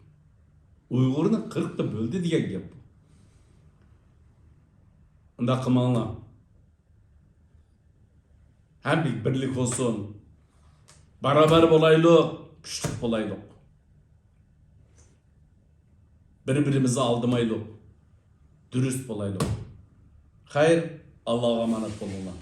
ئۇيغۇرنى قىرىققا بۆلدى دېگەن گەپ. ئۇنداق قىلماڭلار. ھەم بىرلىك بولسۇن. بارابەر بولايلۇق، كۈچلۈك بولايلۇق. بىر-بىرىمىزنى ئالدىمايلۇق. دۇرۇس بولايلۇق. خەير، ئاللاغا ئامانەت بولۇڭلار.